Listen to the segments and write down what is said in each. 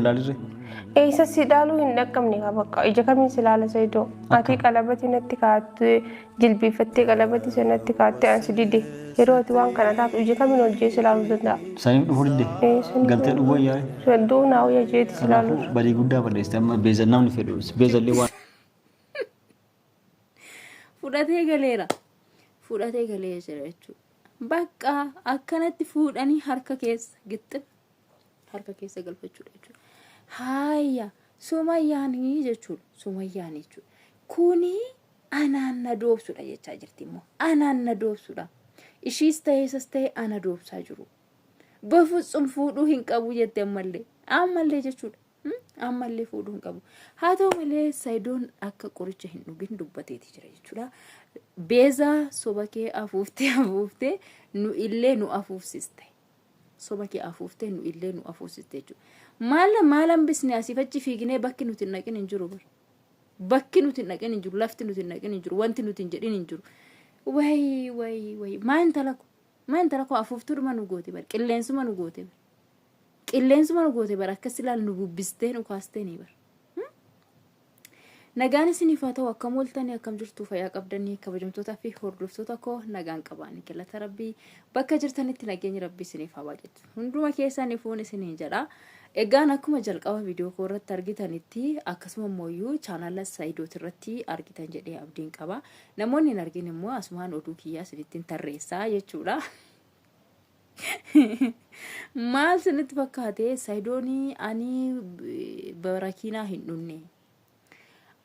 Laalirre. Eessa si dhaaluu hin dhaqqabne kaa bakka ija kamiin si laala Saidoo. Ati qalabatii natti kaa'attee jilbiiffattee qalabatii sana natti kaa'attee an si dide. Yeroo ati waan kana taatu ija kamiin ol jee si laaluu danda'a. Saniif dhufuu didde. Ee, saniif Galtee dhuguu wayyaare. Du'uu naa wayya jeeti si laaluu. Kanaafuu badii guddaa balleessite amma beeza namni fedhu beezallee waan. Fudhatee galeera. Fudhatee galee jira jechuudha. Bakka akkanatti fuudhanii harka keessa gixxim harka keessa galfachuudha jechuudha. Haaya sumayyaanii jechuudha. Sumayyaanii jechuudha. Kuni anaan na doobsudha jechaa jirti immoo. Anaan na doobsudha. Ishiis ta'ee isas ta'ee ana doobsaa jiru. Bafutsum fuudhuu hin qabu jette ammallee. Ammallee jechuudha. Ammallee fuudhuu hin qabu. Haa ta'u malee Sayidoon akka qoricha hin dhugin dubbateeti jira jechuudha. Beezaa soba kee afuuftee afuuftee nu illee nu afuufsiste. Soba kee afuuftee nu illee nu afuufsiste jechuudha. Maal maal hambisne asiif achi fiignee bakki nuti hin dhaqin hin jiru bar. Bakki nuti hin dhaqin hin jiru, lafti nuti hin dhaqin hin jiru, wanti nuti hin jedhin hin jiru. Wayi wayi wayi maa intala ko maa intala ko afuuftuudhuma nu goote bar qilleensuma nu goote bar. Qilleensuma nu goote bar akkas ilaal nu bubbistee nu kaastee ni bar. Nagaan isiniif haa ta'u akkam ooltanii akkam jirtu fayyaa qabdanii kabajamtootaa fi hordoftoota koo nagaan qabaanii galata rabbii bakka jirtanitti nageenyi rabbii isiniif haa baay'atu. Hunduma keessaniifuun isiniin jedha. Egaan akkuma jalqaba viidiyoo koo irratti argitanitti akkasuma immoo chaanala Sayidoot irratti argitan jedhee abdiin qaba. Namoonni hin argin immoo asumaan oduu kiyyaa isinittiin tarreessaa jechuudha. Maal sinitti fakkaate Sayidoonii ani barakiinaa hin dhunne.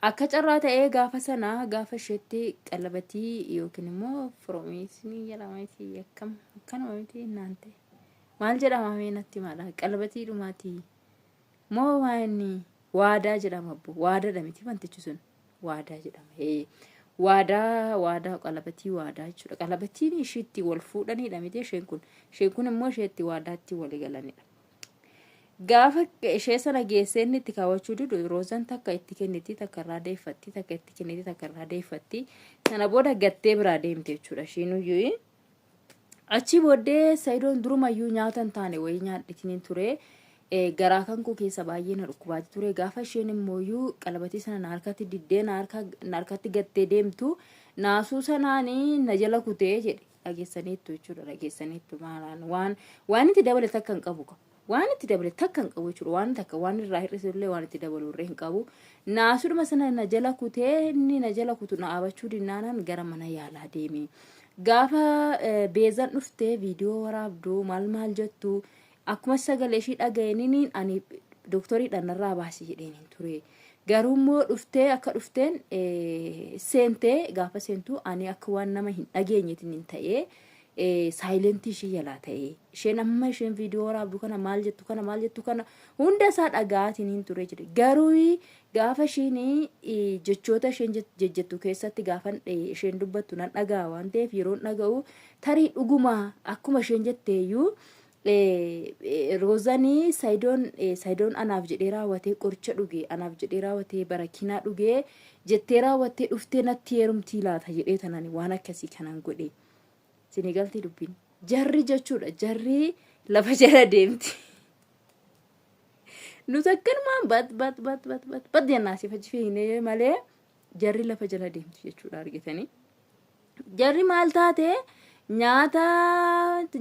Akka carraa ta'ee gaafa sana gaafa isheetti qalabatii yookiin immoo firoomiisnii jedhama miti akkam akkanuma miti naan ta'e. Maal jedhama mee natti mala qalabatii dhumaatii moo waa inni waadaa jedhama abbo waadaadha miti wantichi sun. Waadaa jedhama. Ee. Waadaa waadaa qalabatii waadaa jechuudha. Qalabatiin ishiitti wal fuudhanidha miti isheen kun. Isheen kun immoo isheetti waadaatti walii galanidha. Gaafa ishee sana geessee inni itti kaawwachuu didu roozan takka itti kenniti takka irraa deeffatti takka itti kenniti takka irraa deeffatti. Sana booda gattee biraa deemte jechuudha ishiin iyyuu. Achii booddee Sayidoon durumayyuu nyaata hin taane wayii nyaadhitiniin ture. Garaa kan koo keessa baay'ee na dhukkubaati ture. Gaafa isheen immooyyuu qalabatii sana na harkatti diddee na harkatti gattee deemtu naasuu sanaanii na jala kutee jedhe. Dhageessaniittu jechuudha dhageessaniittu maalaan waan waan itti dabale takka hin qabu. Waan itti dabale takka hin qabu jechuudha. Waan takka waan irraa hir'isu illee waan itti dabalu irree hin qabu. Naasuudhuma sana na jala kutee inni na jala kutu na abachuu dinnaanaan gara mana yaalaa deeme. Gaafa beezan dhuftee viidiyoo waraabdu maal maal jettu akkuma sagalee ishii dhaga'eeniniin ani dooktoriidhaan narraa baasi jedheen hin ture. Garuu immoo dhuftee akka dhufteen seentee gaafa seentu ani akka waan nama hin dhageenyetiin hin ta'ee saayilentii ishii jalaa ta'ee isheen amma isheen viidiyoo waraabdu kana maal jettu kana maal jettu kana hunda isaa dhaga'aatiin hin ture jedhe. Garuu gaafa ishiin jechoota isheen jejjettu keessatti gaafa isheen dubbattu nan dhaga'a waan ta'eef yeroon dhaga'u tarii dhuguma akkuma isheen jetteeyyuu Roozanii Sayidoon Sayidoon anaaf jedhee raawwatee qoricha dhuge anaaf jedhee raawwatee barakinaa dhugee jettee raawwattee dhuftee natti heerumtii laata jedhee tanani waan akkasii kanan godhe. Isinii galtee dubbiin. Jarri jechuudha jarri lafa jala deemti. Nuti akkanumaan bat bat bat bat bat bat jennaa asii fachi fiignee malee jarri lafa jala deemti jechuudha argitanii. Jarri maal taate nyaata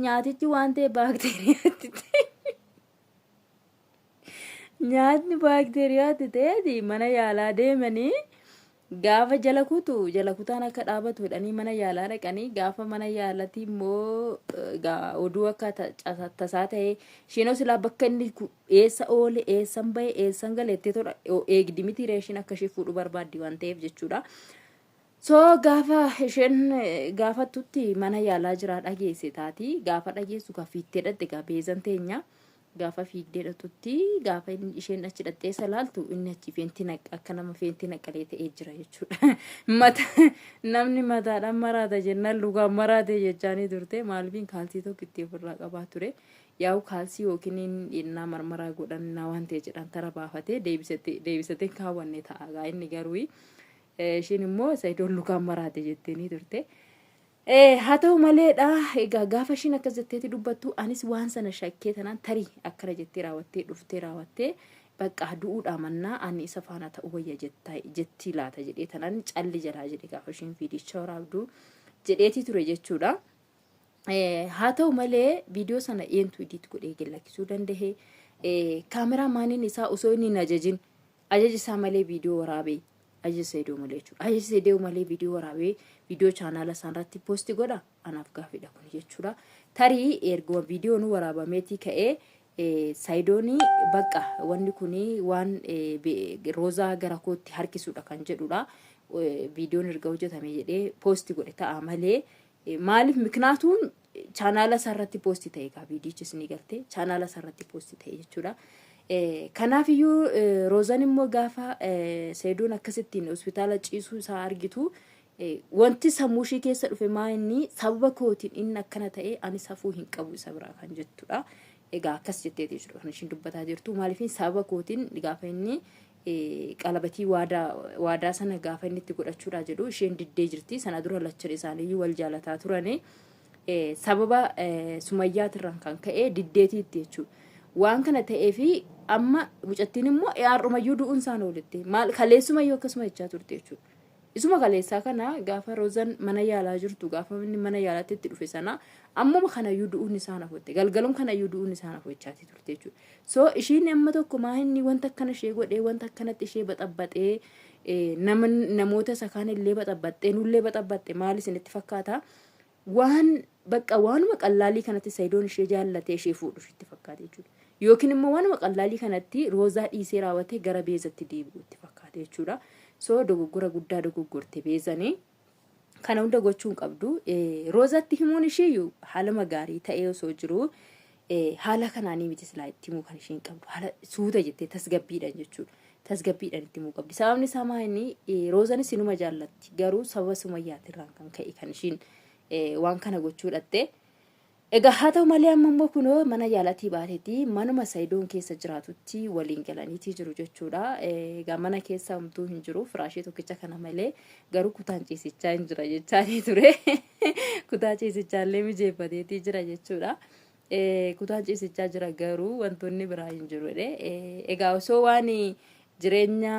nyaatichi waan ta'e baakteeriyaatti ta'e. Nyaatni baakteeriyaatti ta'eeti mana yaalaa deemanii gaafa jala kutu jala kutaan akka dhaabatu jedhanii mana yaalaa dhaqanii gaafa mana yaalatti immoo oduu akka tasaa ta'e ishiinoo silaa bakka inni eessa oole eessan bahe eessan gale jettee tola eegdi miti ree ishiin akka ishee fuudhu barbaaddi waan ta'eef jechuudha. So gaafa isheen gaafattutti mana yaalaa jiraa dhageesse taati gaafa dhageessu gaa fiittee dhatte gaa beezan teenya. Gaafa fiigdee dhaqxutti gaafa inni isheen achi dhaqxee isa laaltu inni achi feentii naq akka nama feentii naqalee ta'ee jira jechuudha. Mata namni mataadhaan maraata jennaan lukaan maraate jechaanii turte maaliifin kaalsii tokko itti ofirraa qabaa ture. Yaa'u kaalsii yookiin innaa marmaraa godhannaa waan ta'e jedhan tara baafatee deebisatee deebisatee kaawwanne ta'a gaa inni garuu isheen immoo Sayidoon lukaan maraate jetteenii turte. Haa ta'u maleedha egaa gaafa ishiin akkas jetteeti dubbattu anis waan sana shakkee tanaan tarii akkana jettee raawwattee dhuftee raawwattee bakka du'uudhaa mannaa ani isa faana ta'uu wayya jettii laata jedhee tanaan calli jalaa jedhe gaafa ishiin viidicha waraabdu jedheetii ture jechuudha. Haa ta'u malee viidiyoo sana eentu idiit godhee gad lakkisuu danda'e? Kaameraa maaniin isaa osoo inni hin ajajin ajaja isaa malee viidiyoo waraabee ajaja Saidoo malee jechuudha. Ajaja Saidoo malee viidiyoo waraabee viidiyoo chaanaala isaan irratti poosti godha anaaf gaaffiidha kun jechuudha. Tarii erguma viidiyoon waraabameetii ka'ee Saidoon bakka wanni kun waan roozaa gara kootti harkisuudha kan jedhudha. Viidiyoon erga hojjetame jedhee poosti godhe ta'a malee maaliif miknaatuun chaanaala isaa irratti poosti ta'e egaa viidiyichis ni galte chaanaala isaa irratti poosti ta'e jechuudha. Kanaaf iyyuu Roozan immoo gaafa Saidoon akkasittiin hospitaala ciisuu isaa argitu wanti sammuu ishii keessa dhufe maa inni sababa kootiin inni akkana ta'e ani safuu hin qabu isa biraa kan jettudha. Egaa akkas jetteeti jechuudha kan ishiin dubbataa jirtu maaliif sababa kootiin gaafa inni qalabatii waadaa waadaa sana gaafa inni itti godhachuudhaa jedhu isheen diddee jirti. Sana dura lachan isaaniiyyuu wal jaalataa turani. Sababa sumayyaatirraan kan ka'e diddeetiitti jechuudha. Waan kana ta'eefi amma mucattiin immoo har'umayyuu du'uun isaan oolitti. Maal kaleessumayyuu akkasuma jechaa turte jechuudha. Isuma kaleessaa kana gaafa Roozan mana yaalaa jirtu gaafa inni mana yaalaatti itti dhufe sana ammuma kanayyuu du'uun isaan hafuutte galgalum kanayyuu du'uun isaan hafuuchaati turte jechuudha. So ishiin amma tokko maa inni wanta akkana ishee godhee wanta akkanatti ishee baxabbaxee nama namoota isa kaan illee baxabbaxxee nullee baxabbaxxe maal isinitti fakkaata? Waan bakka waanuma qallaalii kanatti Sayidoon ishee jaallatee ishee fuudhu ishitti fakkaate jechuudha. Yookiin immoo waanuma qallaalii kanatti Roozaa dhiisee raawwatee gara Beezatti deebi'u itti fakkaate jechuudha. So dogoggora guddaa dogoggorte Beezanii. Kana hunda gochuu hin qabdu. Roozatti himuun ishiiyyuu haaluma gaarii ta'ee osoo jiruu haala kanaanii miti silaa itti himuu kan ishiin qabdu. Haala suuta jettee tasgabbiidhaan jechuudha. Tasgabbiidhaan itti himuu qabdi. Sababni isaa maa inni Roozanis inuma jaallatti. Garuu sababa Sumayyaatirraan kan ka'e kan ishiin waan kana gochuu dhatte. Egaa haa ta'u malee amma immoo kunoo mana yaalatii baateeti manuma Sayidoon keessa jiraatutti waliin galaniitii jiru jechuudha. Egaa mana keessa homtuu hin jiru firaashii tokkicha kana malee garuu kutaan ciisichaa hin jira jechaanii ture. Kutaa ciisichaallee mijeeffateetii jira jechuudha. Kutaan ciisichaa jira garuu wantoonni biraa hin jiru jedhe. Egaa osoo waan jireenya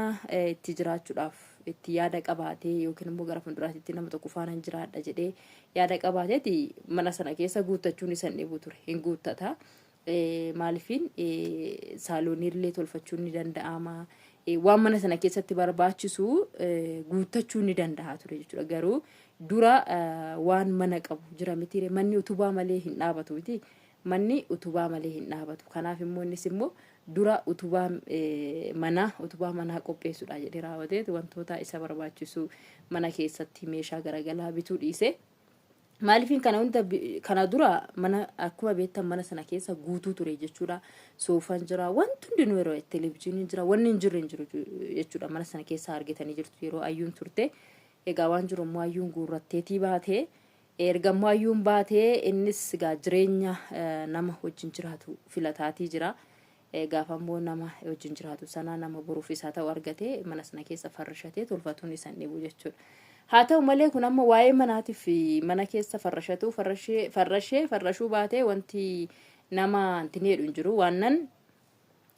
itti jiraachuudhaaf itti yaada qabaatee yookiin immoo gara fuulduraatti nama tokko faana hin jiraadha jedhee yaada qabaateeti mana sana keessa guuttachuun isa hin dhibu ture hin guuttata. Maalifiin saaloonii illee tolfachuun ni danda'ama. Waan mana sana keessatti barbaachisu guuttachuu ni danda'a ture jechuudha. Garuu dura waan mana qabu jira miti manni utubaa malee hin dhaabatu miti. Manni utubaa malee hin dhaabatu. Kanaaf immoo innis immoo dura utubaa manaa utubaa manaa qopheessuudha jedhee raawwatee wantoota isa barbaachisu mana keessatti meeshaa garagalaa bituu dhiise. Maaliifin kana hunda kana dura mana akkuma beektan mana sana keessa guutuu ture jechuudha. Soofaan jira wanti hundinuu yeroo televizyiiniin jira wanni hin jirre hin jiru jechuudha mana sana keessa argitanii jirtu yeroo ayyuun turte. Egaa waan jiru immoo ayyuun guurratteetii baatee Erga immoo ayyuun baatee innis egaa jireenya nama wajjin jiraatu filataatii jira. Gaafa immoo nama wajjin jiraatu sana nama boruuf isaa ta'u argate mana sana keessa farrashatee tolfatuun isa hin dhibu jechuudha. Haa ta'u malee kun amma waa'ee manaatiif mana keessa farrashatuu farrashee farrashee farrashuu baatee wanti nama wanti jedhu hin jiru waan nan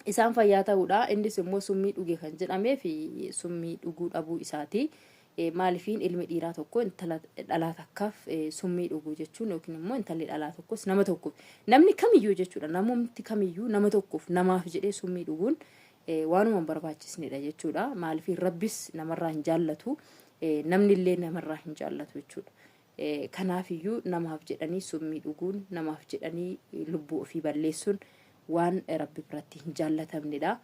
isaan fayyaa ta'uudha. Innis immoo summii dhuge kan jedhamee fi summii dhuguu dhabuu isaati. Maalifiin ilmi dhiiraa tokko intala dhalaa takkaaf summii dhuguu jechuun yookiin immoo intalli dhalaa tokkos nama tokkoof namni kamiyyuu jechuudha. Namumti kamiyyuu nama tokkoof namaaf jedhee summii dhuguun waanuma hin barbaachisnedha jechuudha. Maalifiin rabbis namarraa hin jaallatu namni illee namarraa hin jaallatu jechuudha. Kanaafiyyuu namaaf jedhanii summii dhuguun namaaf jedhanii lubbuu ofii balleessuun waan rabbi biratti hin jaallatamnedha.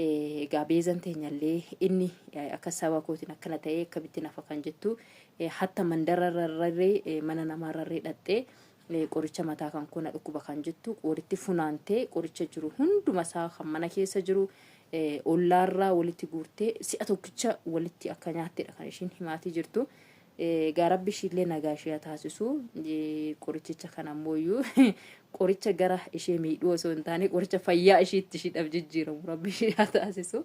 Egaa beezan teenyallee inni akka saba kootiin akkana ta'ee akkamitti nafa kan jettu hatta mandara rarree mana namaa rarree dhaxxee qoricha mataa kan koo na dhukkuba kan jettu walitti funaantee qoricha jiru hunduma isaa kan mana keessa jiru ollaarraa walitti guurtee si'a tokkicha walitti akka nyaattedha kan ishiin himaatii jirtu. Egaa rabbi ishiillee nagaa ishee haa taasisu. Qorichicha kana ammoo qoricha gara ishee miidhuu osoo hin taane qoricha fayyaa ishiitti ishiidhaaf jijjiiramu rabbi ishee haa taasisu.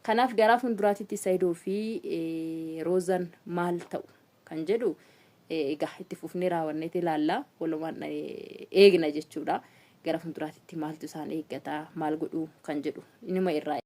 Kanaaf garaa fuulduraatitti Saayidoo fi Roozan maal ta'u kan jedhu Egaa itti fufnee raawwanneeti ilaalla walumaan eegna jechuudha. Gara fuulduraatti maaltu isaan eeggata, maal godhu kan jedhu inuma irraa.